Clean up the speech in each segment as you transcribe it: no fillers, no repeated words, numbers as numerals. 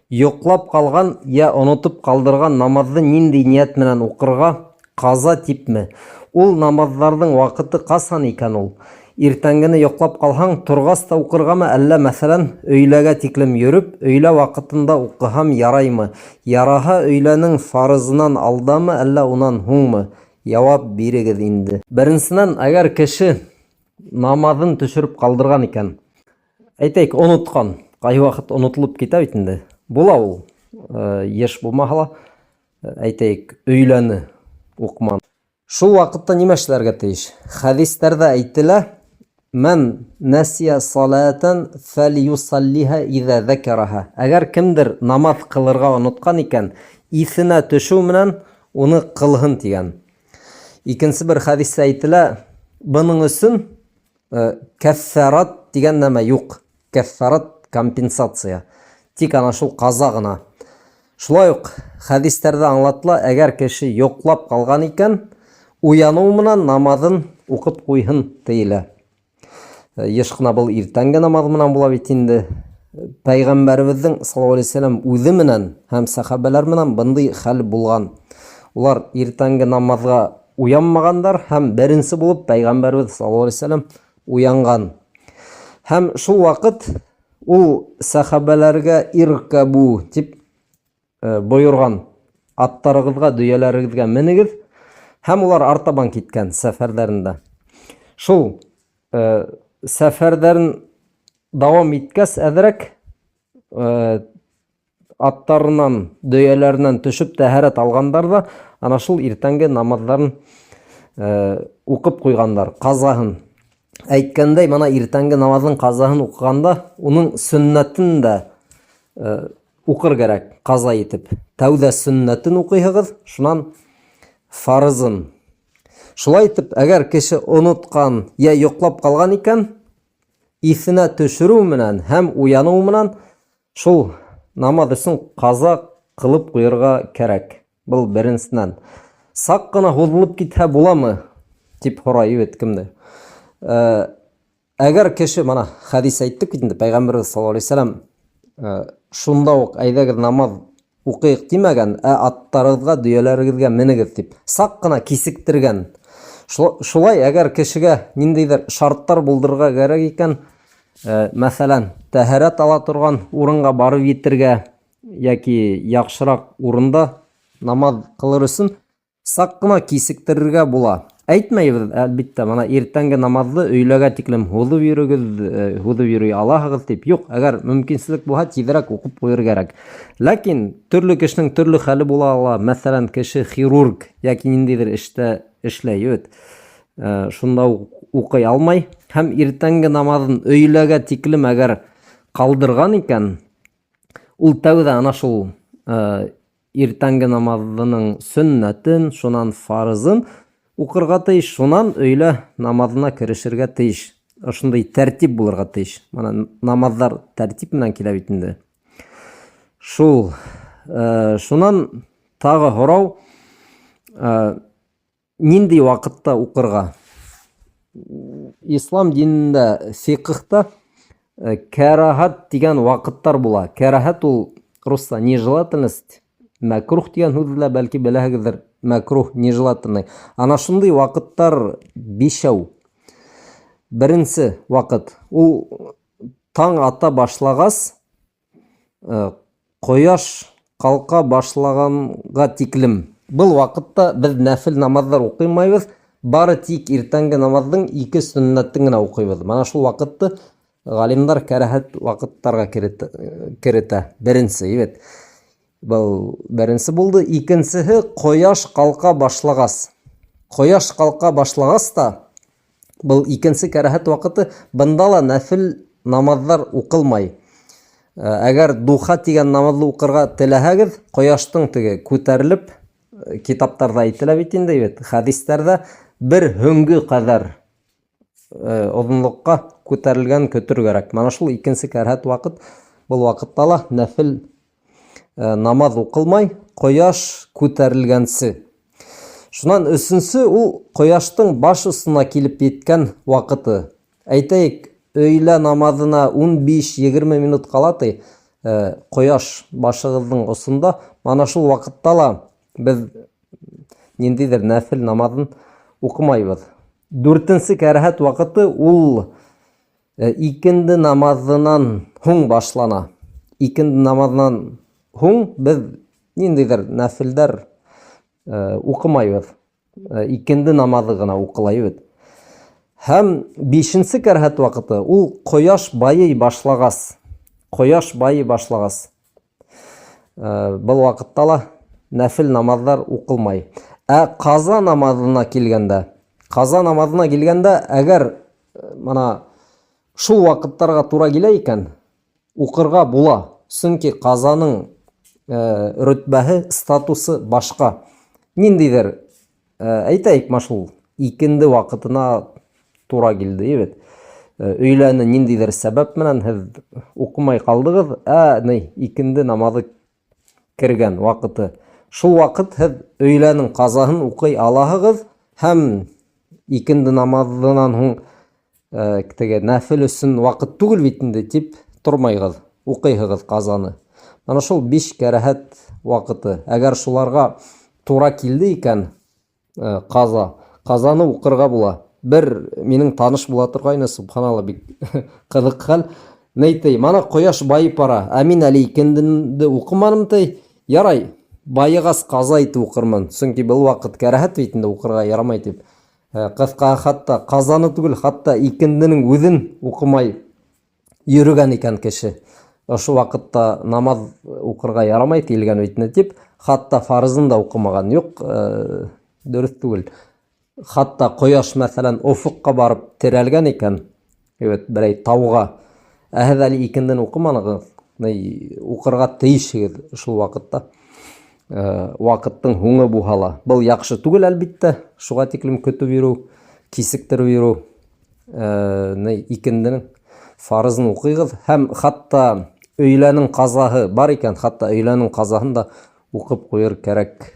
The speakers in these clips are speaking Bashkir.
Йоҡлап ҡалған йә онотоп ҡалдырған намаҙҙы ниндәй ниәт менән уҡырға, ҡаза типме? Ул намаҙҙарҙың ваҡыты ҡасан икән ул? Иртәнгене йоҡлап ҡалһаң, торғас та уҡырғамы, әллә, мәҫәлән, өйләгә тиклем йөрөп, өйлә ваҡытында уҡыһам яраймы? Яраһа, өйләнең фарызынан алдамы, әллә унан һуңмы? Яуап бирегеҙ инде. Беренсенән, әгәр кеше намаҙын төшөрөп ҡалдырған икән, әйтәйек, онотҡан, ҡайһы ваҡыт онотолоп китә бит инде. Була ул, йыш булмаһа ла, әйтәйек, өйләне уҡыман. Шул ваҡытта нимә эшләргә тейеш? Хәдистәрҙә әйтелә, Мән нәсия салатан фәльюсаллиһа иза зәкәраһа. Әгәр кемдер намаҙ ҡылырға онотҡан икән, иҫенә төшөү менән уны ҡылһын тигән. Икенсе бер хәдистә әйтелә, бының өсөн кәффәрат дигән нәмә юк. Кәффәрат компенсация. Тик ана шул каза гына. Шулай ук хәдисләрдә аңлатыла, әгәр кеше йоклап калган икән, уяныу менән намазын укып куйһын диелә. Еш кына был иртәнге намаз менән була бит инде. Пәйгамбәребезнең саллаллаһу алейһи вәсәлләм үзе менән һәм сәхабәләр менән бындый хәл булган. Улар иртәнге намазга уянмагандар һәм беренче булып пәйгамбәребез саллаллаһу алейһи вәсәлләм уянған. Һәм шул вакыт ул сәхабәләргә иркәбу дип э, боерған. Аттарыгызга, дөяләрегезгә менегез. Һәм улар артабан киткән сәфәрләрендә. Шул э, сәфәрләрен дәвам иткәс әзрәк э, аттарынан, дөяләреннән төшеп тәһәрәт алгандар да, ана шул иртәнге намазларын э, укып куйгандар, казаһын. Әйткәндәй, мана иртәнге намазның казаһын укыганда, уның сөннәтен дә э, укыр кәрәк, каза итеп. Тәүдә сөннәтен укыйһыгыз, шунан фарызын. Шулай итеп, әгәр кеше оныткан я йоклап калган икән, исенә төшерү менән һәм уяныу менән Шул намаз өчен каза кылып куярга кәрәк. Был беренсенән. Сак кына һузылып китһә буламы? дип һорай бит кемдер. Э, әгәр кеше мана хәдис әйттек бит инде пәйгамбәрбез саллаллаһу алейһи вәсәләм э, шунда ук әйдәгез намаз укыйк димәгән, ә аттарыгызга, дөяләрегезгә менегез дип сак кына кисектергән. Шулай әгәр кешегә ниндидер шартлар булдырырга кәрәк икән, Э, мәсәлән, тәһарәт ала торган урынга барып җитергә яки яхшырак урында намаз кылыр өчен сак кына кисектерергә була. Әйтмәйбез, әлбиттә, мына иртәнге намазны өйләгә тиклем һузып йөрегез, э, һузып йөри алаһыгыз дип. Юк, әгәр мөмкинчелек булса, тизрәк укып куер кирәк. Ләкин төрле кешенең төрле хәле була ала. Мәсәлән, кеше хирург яки ниндидер эштә эшләй, бит. Э, шунда укый алмай һәм иртәнге намазын өйләгә тиклем әгәр калдырган икән, ул тәүдә ана шул э, иртәнге намазының сөннәтен, шунан фарызын укырга тиеш, шунан өйлә намазына керешергә тиеш. Ошондый тәртип булырга тиеш. Мана намазлар тәртип менән килә бит инде. Шул э, шунан тагы һорау Нинди вакытта укырга? Ислам динендә, фикхта э, кәрахат дигән вакытлар була. Кәрахат ул русча нежелательность, мәкрух дигән сүз дә бәлки беләһегездер, мәкрух, нежелательный. Ана шундый вакытлар бишәү. Беренче вакыт ул таң ата башлагас, Э, кояш калка башлаганга тиклем. Был вакытта без нәфил намазлар укыймайбыз, бары тик иртәнге намазның ике сөннәтен генә укыйбыз. Менә шул вакытты галимнар кәрәһәт вакытларга керетә. Беренче, бит. Был беренче булды. Икенчеһе кояш калка башлагас. Кояш калка башлагас та Был икенче кәрәһәт вакыты, бында ла нәфил намазлар укылмай. Э, әгәр духа дигән намазны укырга теләһәгез, кояштың теге күтәрелеп, э, китапларда әйтелә бит инде бит, хәдисләрдә бер һөңге кадәр э, озынлыкка күтәрелгән көтер кәрәк. Менә шул икенче кәрәһәт вакыт, был вакытта ла нәфил Э, намаз укылмай, кояш күтәрелгәнче. Шуннан өченче ул кояштың баш астына килеп еткән вакыты. Әйтәйек, өйлә намазына 15-20 минут кала ти, Ҡояш башығыҙҙың осонда, мана шул ваҡытта ла беҙ ниндәйҙер нәфел намаҙын уҡымайбыҙ. Дүртенсе кәрәһәт ваҡыты ул икенде намаҙынан һуң башлана. Икенде намаҙынан һуң беҙ ниндәйҙер нәфелдәр уҡымайбыҙ. Икенде намаҙы ғына уҡыла бит. Һәм бишенсе кәрәһәт ваҡыты ул ҡояш байый башлағас. Ҡояш байый башлағас. Был ваҡытта ла нәфел намаҙҙар уҡылмай. Ә ҡаза намаҙына килгәндә, ҡаза намаҙына килгәндә, әгәр мына шул ваҡыттарға тура килә икән, уҡырға була. Сөнки ҡазаның рөтбәһе, статусы башҡа. Ниндәйҙер, әйтәйек, ма шул икенде ваҡытына тура килде бит. Өйләне ниндәйҙер сәбәп менән һеҙ уҡымай ҡалдығыҙ, ә ни икенде намаҙы кергән ваҡыты. Шул ваҡыт һеҙ өйләнең ҡазаһын уҡый алаһығыҙ һәм икенде намаҙынан һуң теге нәфел өсөн ваҡыт түгел бит инде тип тормайғыҙ, уҡыйһығыҙ ҡазаны. Мана шул биш кәрәһәт ваҡыты. Әгәр шуларға тура килде икән, ҡаза, ҡазаны уҡырға була. Бер минең таныш була торғайны, субханалла, бик ҡыҙыҡ хәл. Ни ти, мана ҡояш байып бара, ә мин әле икендене уҡыманым ти. Ярай, байығас ҡаза итеп уҡырмын, сөнки был ваҡыт кәрәһәт бит инде, уҡырға ярамай тип. Ҡыҫҡа, хатта ҡазаны түгел, хатта икенденең үҙен уҡымай йөрөгән икән кеше. Ошо ваҡытта намаҙ уҡырға ярамай тиелгән бит инде тип, хатта фарызын да уҡымаған. Юҡ, дөрөҫ түгел. Хатта ҡояш, мәҫәлән, офоҡҡа барып терәлгән икән, evet, берәй тауға, ә һеҙ әле икендене уҡыманығыҙ, уҡырға тейешһегеҙ шул ваҡытта. Ваҡыттың һуңы булһа ла. Был яҡшы түгел, әлбиттә, шуға тиклем көтөп йөрөү, кисектереп йөрөү. Икенденең фарызын уҡыйғыҙ һәм хатта өйләнең ҡазаһы бар икән, хатта өйләнең ҡазаһын да уҡып ҡуйыр кәрәк.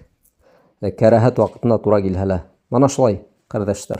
Кәрәһәт ваҡытына тура килһә лә. Мана шулай, ҡәрҙәштәр.